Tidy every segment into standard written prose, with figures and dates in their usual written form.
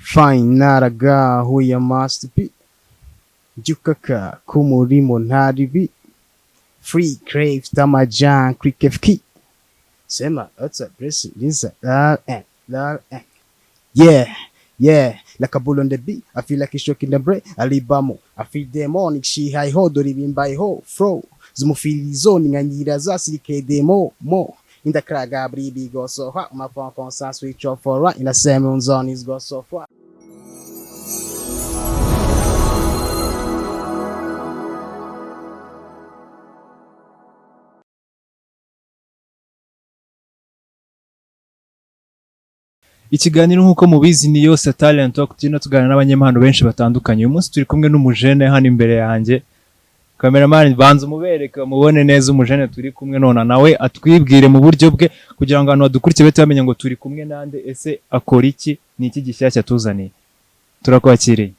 Fine, naraga who you must be. Jukaka kumurimo ntaribi. Free crave tamajan cricket. Sema what's up, Presi, Lisa, L N L N. Yeah, yeah, like a bull on the beat. I feel like it's shaking the bread. Alibamo. I feel demonic. She high ho, dori ho, fro. Zumufili zone, nganyira za sirike demo, mo. In the crowd, bribi go so hot. My phone constant switch off for right. In the same zone is go so far. Ikiganiro nk'uko mubizi ni Yose Talent Talk, tugenda tuganira n'abanyempano benshi batandukanye. Uyu munsi turi kumwe n'umujene hano imbere yanjye. Cameraman, banza umubereke mubone neza umujene turi kumwe none, nawe atwibwire mu buryo bwe kugira ngo abantu badukurikiye bahite bamenya ngo turi kumwe nande, ese akora iki, ni iki gishyashya tuzaniye. Turakwakiriye.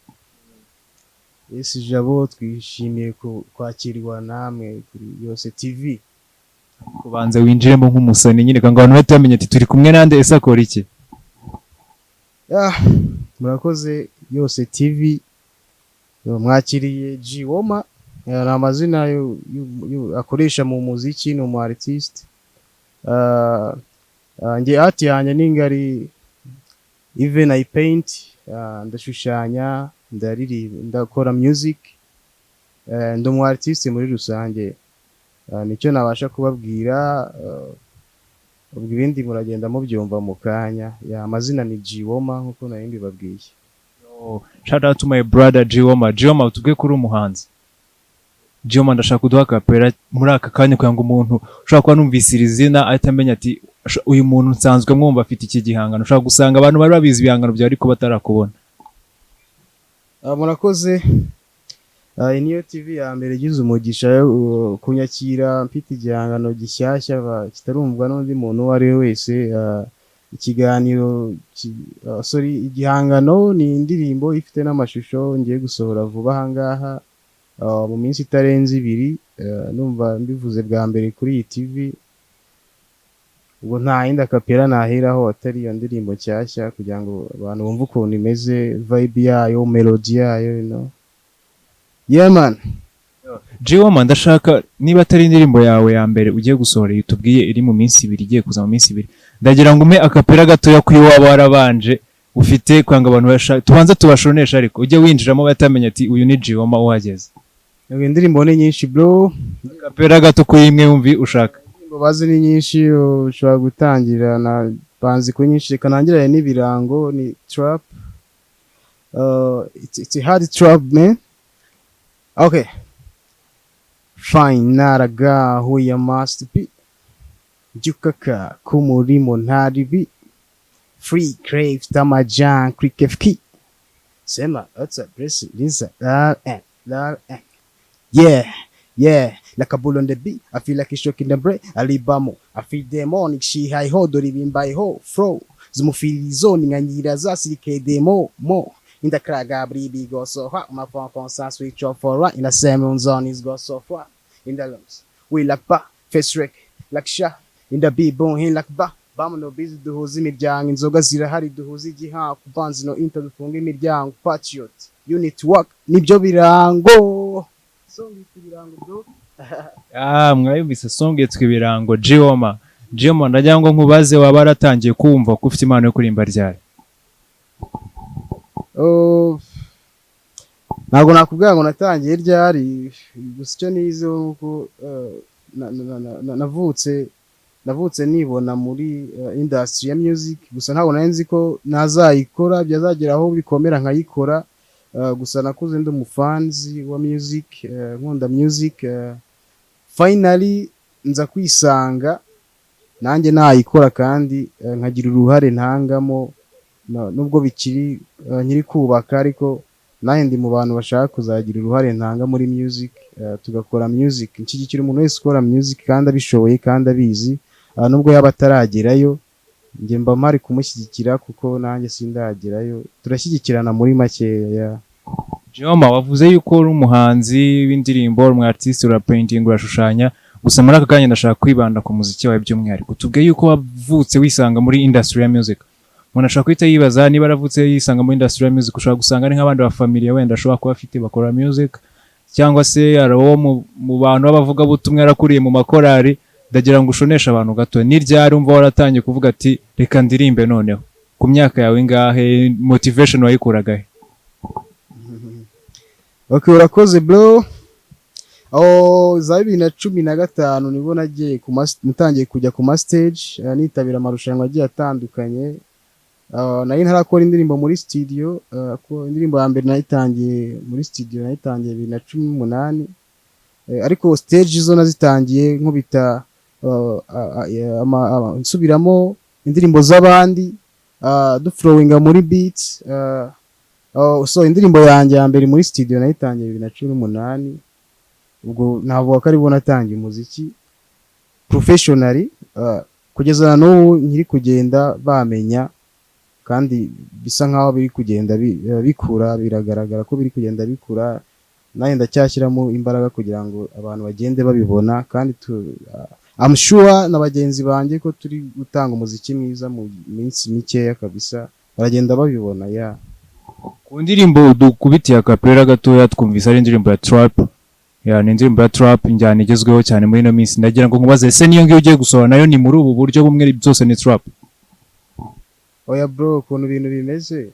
Yes, Jabo, twishimiye kwakirwa namwe kuri Yose TV. Kubanza winjiremo nk'umusani nyine kugira ngo abantu bahite bamenya ati turi kumwe nande, ese akora iki. Ah, murakoze Yose TV. Mwakiriye G Woma, ni amazina akoresha mu muziki, ni umu artist. Njye art yanjye ni ngari, even I paint, ndashushanya, ndaririmba, ndakora music. Ndi umu artist muri rusange. Nicyo nabasha kubabwira, ubwo ibindi muragenda mubyumva mu kanya. Ya, amazina ni G Woma nkuko nari mbibabwiye. Oh, shout out to my brother Gioma. Gioma, tubwe kuri umuhanzi. Gioma, ndashaka kuduha kapera muri aka kanya kugira ngo umuntu ushobora kuba numvise iri zina ahita amenya ati uyu muntu nsanzwe mwumva afite iki gihangano. Ushobora gusanga abantu bari babizi ibihangano byawe ariko batarakubona. Murakoze. Iyi niyo TV ya mbere igize umugisha yo kunyakira mfite igihangano gishyashya kitarumvwa n'undi muntu uwo ari we wese. Ikiganiro sorry, igihangano ni indirimbo ifite n'amashusho ngiye gusohora vuba aha ngaha, mu minsi itarenze 2. Numva mbivuze bwa mbere kuri iyi TV, ubwo nta yindi akapera naheraho atari iyo ndirimbo nshyashya kugira ngo abantu bumve ukuntu imeze, vibe yayo, melody yayo. Yeah man. Gioma, ndashaka niba atari indirimbo yawe ya mbere ugiye gusohora iyi tubwiye iri mu minsi 2, igiye kuza mu minsi 2, ndagira ngo umpe akapera gatoya kuri waba warabanje ufite kugira ngo abantu tubanze tubashoneshe, ariko ujye winjiramo batamenya ati uyu ni Gioma uhageze. Yego, indirimbo ni nyinshi bro. Akapera gato kuri imwe wumvi ushaka. Indirimbo bazi ni nyinshi, ushobora gutangira na banzi kuri nyinshi, reka nangirane n'ibirango, ni trap. It's a hard trap man. Okay. Fine, naraga who you must be. Jukaka kumurimo ntaribi. Free crave tamajan cricket key. Sema what's up, Presi, Lisa, L N L N. Yeah, yeah, like a bull on the beat. I feel like it's shaking the bread. Alibamo. I feel demonic. She high ho, dori bimbai ho, fro. Zumufili zone, nganyira za sirike demo, mo. In the crowd, bribi go so hot. My phone constant switch off for right. In the same zone is go so far. In the lungs, we like ba, face wreck, like sha. In the beat, boom, hin like ba. Bamuno busy duhuza imiryango, inzoga zirahari duhuza igihango, kubanza no inter dufunga imiryango, patriot, unit work, nibyo birango. Song yitwa ibirango bro. Mwayumvise song yitwa ibirango Gioma. Gioma, ndagira ngo nkubaze waba waratangiye kumva ko ufite impano yo kuririmba ryari? Oh, ntabwo nakubwira ngo natangiye ryari, gusa icyo nize nuko navutse nibona muri industry ya music, gusa ntabwo nari nzi ko nazayikora, byazagera aho bikomera nkayikora. Gusa nakuze ndi umufanzi wa music, nkunda music, finally nza kwisanga nanjye nayikora kandi nkagira uruhare ntangamo, nubwo bikiri nkiri kubaka, ariko nanjye ndi mu bantu bashaka kuzagira uruhare ntanga muri music, tugakora music. Nshyigikira umuntu wese ukora music kandi abishoboye kandi abizi, nubwo yaba ataragerayo, njye mba mpari kumushyigikira kuko nanjye sindagerayo, turashyigikirana muri makeya. Gioma, wavuze yuko uri umuhanzi w'indirimbo, uri umu artiste, ura painting, urashushanya, gusa muri aka kanya ndashaka kwibanda ku muziki wawe by'umwihariko. Tubwiye yuko wavutse wisanga muri industry ya music. Umuntu ashobora guhita yibaza niba aravutse yisanga muri industry ya music. Ushobora gusanga ari nk'abandi ba family wenda ashobora kuba afite bakora music, cyangwa se hari uwo mu bantu b'abavugabutumwa, yarakuriye mu makorari. Ndagira ngo ushoneshe abantu gato, ni ryari umva waratangiye kuvuga ati: "Reka ndirimbe noneho"? Ku myaka yawe ingahe? Motivation wayikuraga he? Okay, urakoze bro. Aho za 2015 nibwo nagiye ku natangiye kujya ku ma stage, nitabira amarushanwa agiye atandukanye. Nari ntarakora indirimbo muri studio, ko indirimbo ya mbere nayitangiye muri studio nayitangiye 2018. Ariko stage zo nazitangiye nkubita nsubiramo indirimbo z'abandi, duflowinga muri beats. Oh, so indirimbo yanjye ya mbere muri studio nayitangiye 2018. Ubwo navuga ko aribwo natangiye umuziki professionally, kugeza na n'ubu nkiri kugenda bamenya, kandi bisa nkaho biri kugenda bikura. Biragaragara ko biri kugenda bikura. Nanjye ndacyashyiramo imbaraga kugira ngo abantu bagende babibona, kandi I'm sure na bagenzi banjye ko turi gutanga umuziki mwiza. Mu minsi mikeya kabisa baragenda babibona, yeah. Ku ndirimbo dukubitiye akapera gatoya, twumvise ari indirimbo ya trap. Ya, ni indirimbo ya trap, injyana igezweho cyane muri ino minsi. Ndagira ngo nkubaze: ese niyo ngiyo ugiye gusohora nayo ni muri ubu buryo bumwe, byose ni trap? Oya bro, ukuntu ibintu bimeze,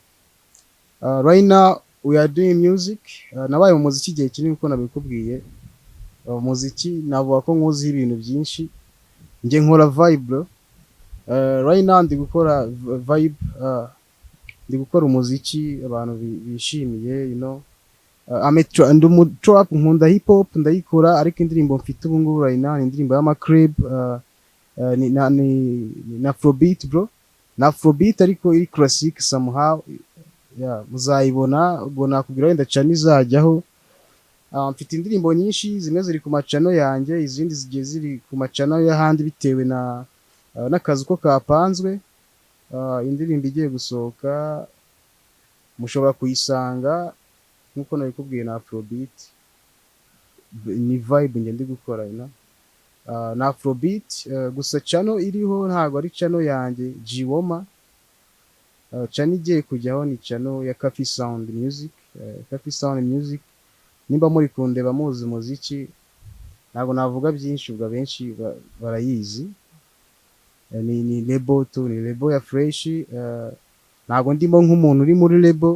right now we are doing music. Nabaye mu muziki igihe kinini uko nabikubwiye. Umuziki navuga ko nkuziho ibintu byinshi. Njye nkora vibe bro. Right now ndi gukora vibe, ndi gukora umuziki abantu bishimiye. I'm a ndi umu trap, nkunda hip hop, ndayikora, ariko indirimbo mfite ubu ngubu right now ni indirimbo y'amacrib, ni afrobeat bro, na afrobeat ariko iri classic somehow. Yeah, muzayibona. Ubwo nakubwira wenda channel izajyaho. Mfite indirimbo nyinshi, zimwe ziri ku ma channel yanjye, izindi zigiye ziri ku ma channel y'ahandi bitewe na n'akazi uko kapanzwe. Indirimbo igiye gusohoka mushobora kuyisanga nk'uko nabikubwiye na afrobeat, ni vibe njye ndi gukora. Na afrobeat, gusa channel iriho ntabwo ari channel yanjye Giwoma. Channel igiye kujyaho ni channel ya Coffee Sound Music. Coffee Sound Music, nimba muri kundeba muzi umuziki, ntabwo navuga byinshi, ubwo abenshi barayizi. Ni label tu, ni label ya fresh. Ntabwo ndimo nk'umuntu uri muri label,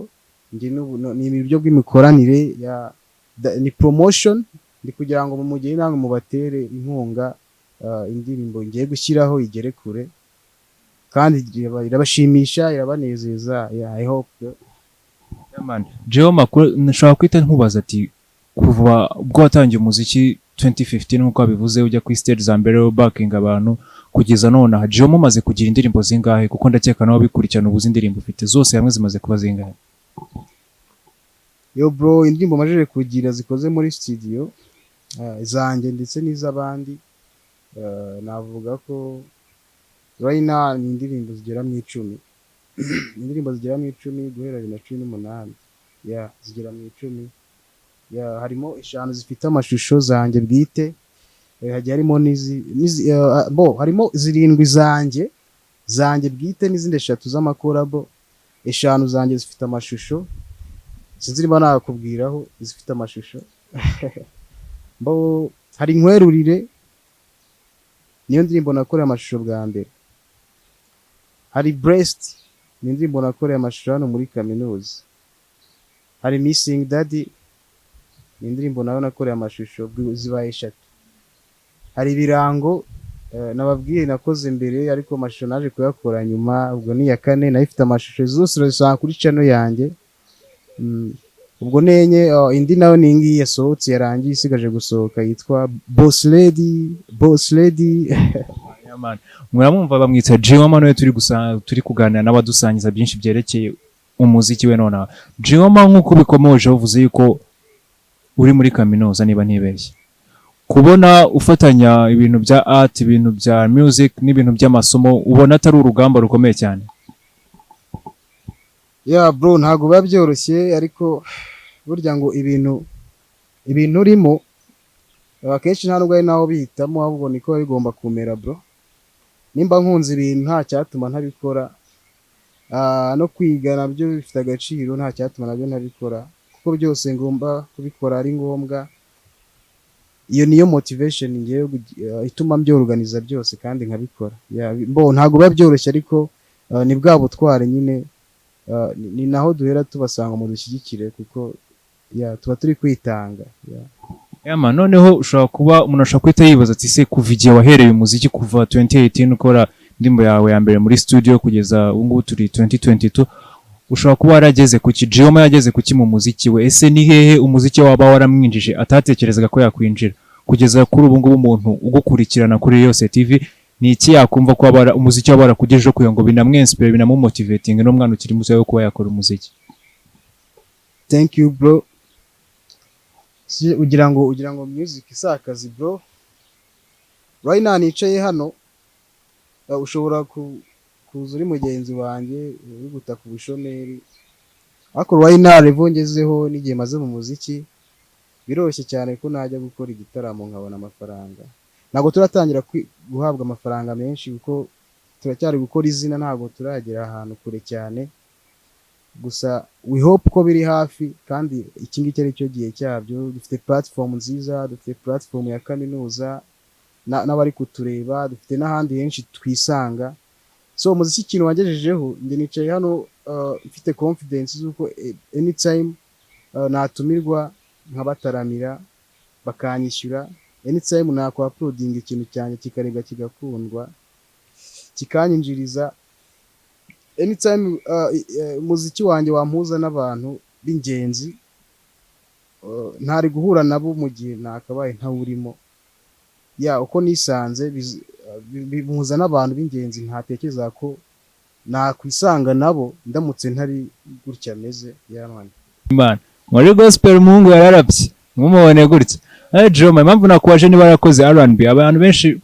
njye ni uburyo bw'imikoranire ya ni promotion, ndi kugira ngo mugire namwe mubatere inkunga, indirimbo ngiye gushyiraho igere kure kandi irabashimisha, irabanezeza. Yeah, I hope. Yeah, man. Jewe makuru nshobora kwita nkubaza ati kuva ubwo watangiye umuziki 2015 nk'uko wabivuze, ujya kuri stage za mbere backing abantu, kugeza none aha, Jewe mumaze kugira indirimbo zingahe? Kuko ndakeka nawe bikurikirana ubuze indirimbo ufite zose hamwe zimaze kuba zingahe? Yo bro, indirimbo majije kugira zikoze muri studio, zanjye ndetse n'iz'abandi, navuga ko right now ni indirimbo zigera mu 10, indirimbo zigera mu 10 guhera 2018. Yeah, zigera mu 10. Yeah, harimo eshanu zifite amashusho zanjye bwite, hagiye harimo n'izi, bo harimo zirindwi zanjye bwite n'izindi eshatu z'amakorabo. Eshanu zanjye zifite amashusho. Sinzi niba nakubwiraho izifite amashusho. Bo hari Nkwerurire, niyo ndirimbo nakoreye amashusho bwa mbere. Hari Blessed, ni indirimbo nakoreye amashusho hano muri kaminuza. Hari Missing Daddy, ni indirimbo nayo nakoreye amashusho. Zibaye eshatu. Hari Ibirango, nababwiye nakoze mbere ariko amashusho naje kuyakora nyuma, ubwo ni iya kane nayo ifite amashusho. Zose urazisanga kuri channel yanjye. Ubwo nenye, indi nayo ni iyi ngiyi yasohotse, yarangiye, isigaje gusohoka, yitwa Boss Lady, Boss Lady. Yeah, man. Muramwumva, bamwita Jiwama, niwe turi gusa turi kuganira n'abadusangiza byinshi byerekeye umuziki we nonaha. Jiwama, nk'uko bikomoje uvuze yuko uri muri kaminuza, niba ntibeshye, kubona ufatanya ibintu bya art, ibintu bya music n'ibintu by'amasomo, ubona atari urugamba rukomeye cyane? Yeah bro, ntabwo biba byoroshye, ariko burya ngo ibintu urimo akenshi nta nubwo ari naho bihitamo, ahubwo niko biba bigomba kumera bro. Nimba nkunze ibintu nta cyatuma ntabikora. No kwiga nabyo bifite agaciro, nta cyatuma nabyo ntabikora, kuko byose ngomba kubikora ari ngombwa. Iyo niyo motivation ngewe ituma mbyorganiza byose kandi nkabikora. Yeah, mbo ntabwo biba byoroshye, ariko ni bwa butwari nyine. Ni naho duhera tubasanga mu dushyigikire, kuko yeah, tuba turi kwitanga, yeah. Yama, noneho ushobora kuba umuntu ashobora guhita yibaza ati: "Se kuva igihe wahereye umuziki, kuva 2018 ukora indirimbo yawe ya mbere muri studio kugeza ubu ngubu turi 2022, ushobora kuba warageze ku ki? Gioma yageze ku ki mu muziki we? Ese ni hehe umuziki waba waramwinjije atatekerezaga ko yakwinjira?" Kugeza kuri ubu ngubu, umuntu ugukurikirana kuri Yose TV, ni iki yakumva ko umuziki waba warakugejejeho kugira ngo binamwinspire, binamumotivating n'umwana ukiri muto wo kuba yakora umuziki? Thank you, bro. Si ugira ngo music si akazi, bro? Right now nicaye hano, ushobora kuza uri mugenzi wanjye uri gutaka ubushomeri, ariko right now level ngezeho n'igihe maze mu muziki, biroroshye cyane ko najya gukora igitaramo nkabona amafaranga. Ntabwo turatangira guhabwa amafaranga menshi kuko turacyari gukora izina, ntabwo turagera ahantu kure cyane. Gusa we hope ko biri hafi, kandi iki ngiki ari cyo gihe cyabyo. Dufite platform nziza, dufite platform ya kaminuza n'abari kutureba, dufite n'ahandi henshi twisanga. So umuziki, ikintu wagejejeho, njye nicaye hano mfite confidence z'uko anytime natumirwa nkabataramira bakanyishyura, anytime nakwa uploading ikintu cyanjye kikarebwa, kigakundwa, kikanyinjiriza, anytime umuziki wanjye wampuza n'abantu b'ingenzi ntari guhura nabo mu gihe nakabaye ntawurimo. Ya, uko nisanze bimuhuza n'abantu b'ingenzi ntatekereza ko nakwisanga nabo ndamutse ntari gutya meze. Yeah, man. Imana muri gospel, umuhungu yararabye, ntumubone gutya. Joma, impamvu nakubaje niba yarakoze R&B, abantu benshi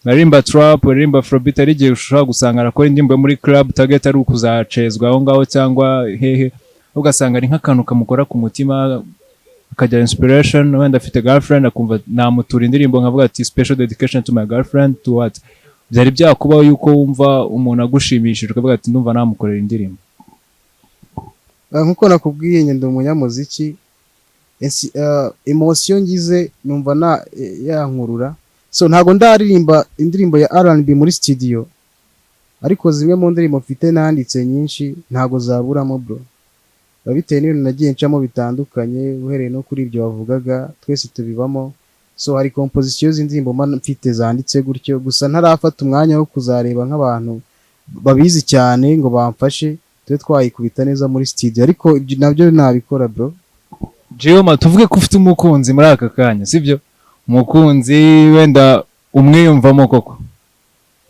baririmba trap, baririmba afrobeat, ari igihe ushobora gusanga arakora indirimbo yo muri club, target ari ukuzacezwa aho ngaho cyangwa hehe, ugasanga ari nk'akantu kamukora ku mutima, akagira inspiration, wenda afite girlfriend, akumva namutura indirimbo, nkavuga ati "Special dedication to my girlfriend," to what? Byari byakubaho yuko wumva umuntu agushimishije ukavuga ati "Ndumva namukorera indirimbo"? Nkuko nakubwiye, njye ndi umunyamuziki. Emotion ngize numva na yankurura. So ntago ndaririmba indirimbo ya R&B muri studio, ariko zimwe mu ndirimbo mfite nanditse nyinshi ntago zaburamo, bro. Biba bitewe n'ibintu nagiye ncamo bitandukanye, uhereye no kuri ibyo wavugaga, twese tubibamo. So hari composition z'indirimbo mba mfite zanditse gutyo, gusa ntarafata umwanya wo kuzareba nk'abantu babizi cyane ngo bamfashe tube twayikubita neza muri studio, ariko ibyo nabyo nabikora, bro. Gioma, tuvuge ko ufite umukunzi muri aka kanya, sibyo? Umukunzi wenda umwiyumvamo koko,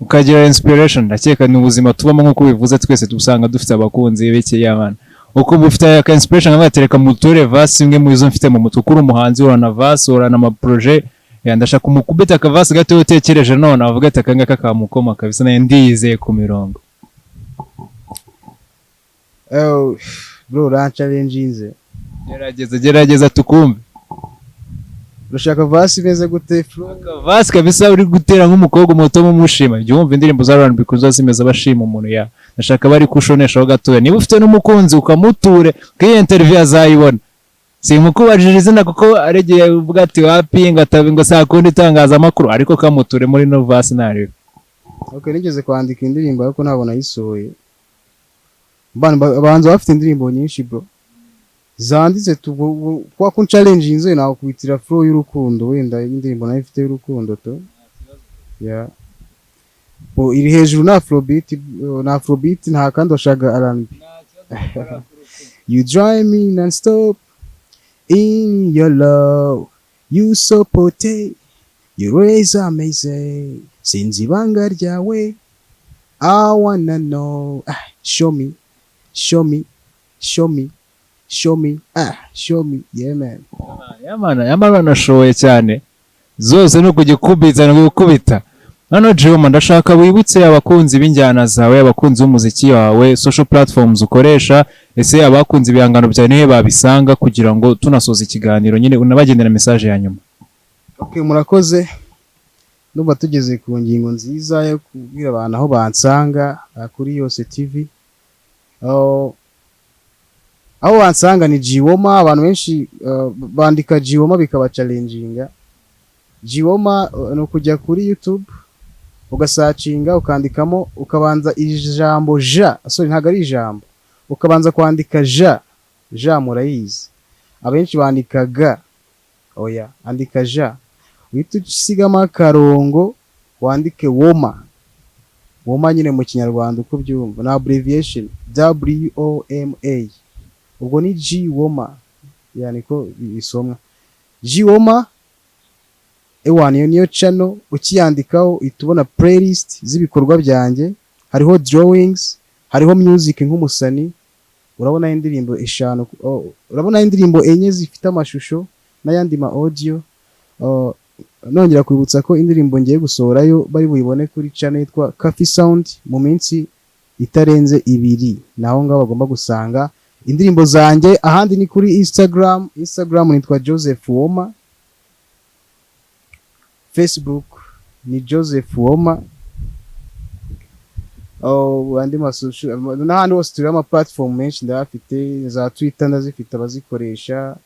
ukagira inspiration. Ndakeka ni ubuzima tubamo, nk'uko bivuze, twese dusanga dufite abakunzi beke y'abana. Ukumva ufite aka inspiration, nkavuga ati "Reka muture verse imwe mu izo mfite mu mutwe." Kuko uri umuhanzi, urana verse, urana ama projet ya, ndashaka umukubita aka verse gato utekereje none, avuga ati "Aka ngaka kamukoma kabisa, nayo ndiyizeye ku mirongo." Oh, bro, uranchallenginze. Gerageza, gerageza tukumve. Urashaka verse imeze gute, flow? Verse kabisa uri gutera nk'umukobwa umuto umushima. Jya wumva indirimbo za R&B kuzo zimeze, abashima umuntu. Ya, ndashaka bari kushoneshaho gatoya. Niba ufite n'umukunzi ukamuture, ko iyi interview azayibona. Simukubajije izina kuko ari igihe uvuga ati "Wapi," ngo atabi, ngo sakunda itangazamakuru, ariko kamuture muri no verse ntarebe. Okay, nigeze kwandika indirimbo ariko ntabwo nayisohoye. Abahanzi bafite indirimbo nyinshi, bro, zanditse. Kwa ko challenge nakubitira flow y'urukundo, wenda indirimbo nayo ifite y'urukundo to. Yeah. Bo iri hejuru na afrobeat, na afrobeat nta kandi washaka R&B. You drive me non-stop in your love. You support it. You raise amazing. Sinzi ibanga ryawe. I wanna know. Ah, show me, show me, show me, show me, ah, show me. Yeah, man. Yamana yamana, anashoboye cyane, zose ni ukujya ukubita, ni gukubita. Noneho Joma, ndashaka wibutse abakunzi b'injyana zawe, abakunzi b'umuziki wawe, social platforms ukoresha. Ese abakunze ibihangano byawe nihe babisanga? Kugira ngo tunasoza ikiganiro nyine unabagendera message ya nyuma. Okay, murakoze. Ndumva tugeze ku ngingo nziza yo kubwira abantu aho bansanga, kuri Yose TV. Oh, aho wansanga ni G Woma. Abantu benshi bandika G Woma bikaba challenginga. G Woma ni ukujya kuri YouTube ugasearchinga, ukandikamo, ukabanza ijambo ja, sorry, ntabwo ari ijambo, ukabanza kwandika ja. Ja murayizi, abenshi bandika ga. Oya, andika ja, uhita usigamo akarongo, wandike Woma. Woma nyine mu Kinyarwanda uko ubyumva ni abbreviation WOMA. Ubwo ni G Woma, yani ko bisomwa G Woma. Ewana, iyo niyo channel. Ukiyandikaho uhita ubona playlist z'ibikorwa byanjye. Hariho drawings, hariho music nk'umusani. Urabona indirimbo eshanu, oh, urabona indirimbo enye zifite amashusho n'ayandi ma audio. Oh, nongera kwibutsa ko indirimbo ngiye gusohorayo bari buyibone kuri channel yitwa Coffee Sound mu minsi itarenze 2. Naho ngaho bagomba gusanga indirimbo zanjye. Ahandi ni kuri Instagram. Instagram nitwa Joseph Woma, Facebook ni Joseph Woma. Oh, andi masocial n'ahandi hose turiho ama platform menshi ndayafite, za Twitter ndazifite, abazikoresha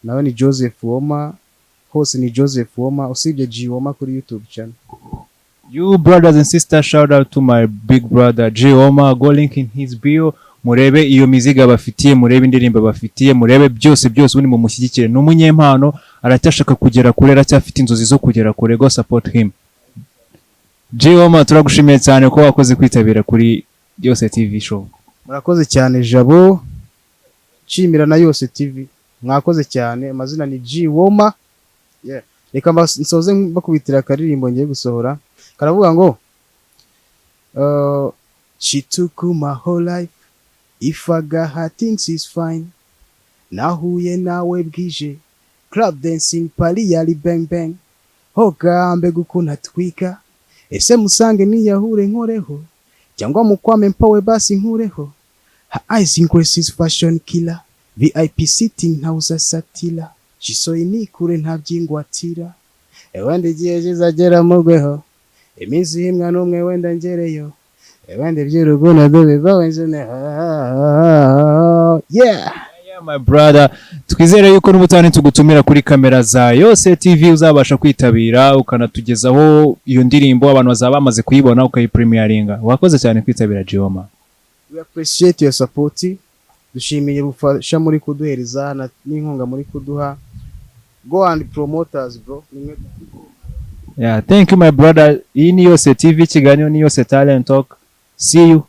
nawe ni Joseph Woma. Hose ni Joseph Woma usibye G Woma kuri YouTube channel. You brothers and sisters, shout out to my big brother G Woma. Go link in his bio. Murebe iyo miziga bafitiye, murebe indirimbo bafitiye, murebe byose byose, ubundi mumushyigikire. Ni umunyempano, aracyashaka kugera kure, aracyafite inzozi zo kugera kure. Go support him. G Woma, turagushimiye cyane ko wakoze kwitabira kuri Yose TV Show. Murakoze cyane Jabo, nshimira na Yose TV, mwakoze cyane. Amazina ni G Woma, yeah. Reka nsoze bakubitira akaririmbo ngiye gusohora, karavuga ngo she took my whole life, if I got her things is fine. Nahuye nawe bwije, club dancing, party yari bang bang. Hoga mbega ukuntu atwika, ese musange niyahure nkoreho, cyangwa mukwame mpawe basi nkureho. Her eyes increases, fashion killer, VIP sitting ntawuzasatira, jisoye nikure ntabyingwatira. Wenda igihe kizagera mugweho, iminsi imwe n'umwe wenda ngereyo, wenda iby'urukundo biva wenzene. Yeah. Yeah, my brother, twizere yuko n'ubutaha tugutumira kuri kamera za Yose TV uzabasha kwitabira, ukanatugezaho iyo ndirimbo, abantu bazaba bamaze kuyibona, ukayipremieringa. Wakoze cyane kwitabira, G Woma. We appreciate your support. Dushimiye ubufasha muri kuduhereza n'inkunga muri kuduha. Go and promoters, bro. Nimwe. Yeah, thank you, my brother. Iyi ni Yose TV, ikiganiro ni Yose Talent Talk. See you.